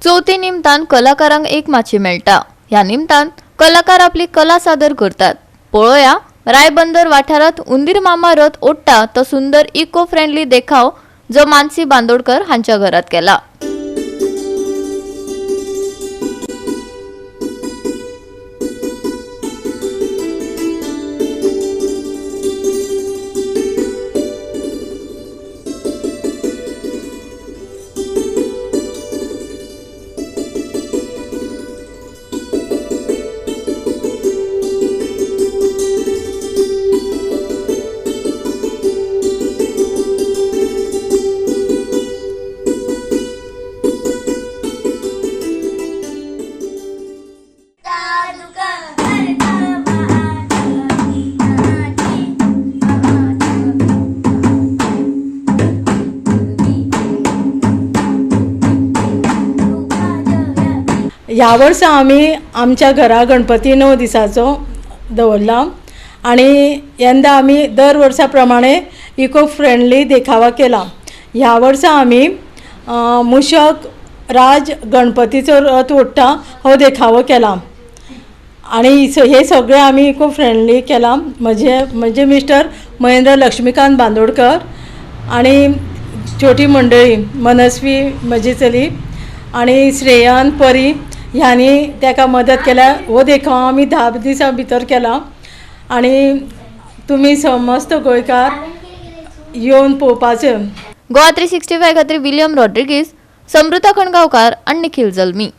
चवथी निमतान कलाकारांक एक माची मेळटा. ह्या निमतान कलाकार आपली कला सादर करतात. पळोवया रायबंदर वाठारांत उंदीर मामा रथ ओडटा तो सुंदर इको फ्रेंडली देखाव जो मानसी बांदोडकर हांच्या घरात केला. ह्या वर्सा आमी आमच्या घरा गणपती 9 दिसाचो दवरला आनी यंदा आमी दर वर्सा प्रमाणे इको फ्रेंडली देखावा केला. ह्या वर्सा आमी मुशक राज गणपतीचो रथ ओडटा हो देखावो केला आनी हे सगळे आमी इको फ्रेंडली केला. म्हजे मिस्टर महेंद्र लक्ष्मीकांत बांदोडकर आनी छोटी मंडळी मनस्वी म्हजी चली आनी श्रेयन परी ह्यांनी ताका मदत केल्या. हो देखाव आमी 10 दिसां भितर केला आनी तुमी समस्त गोंयकार येवन पळोवपाचें. गोवा 365 खातीर विलियम रॉड्रिगीज, समृता खणगांवकार आनी निखिल जल्मी.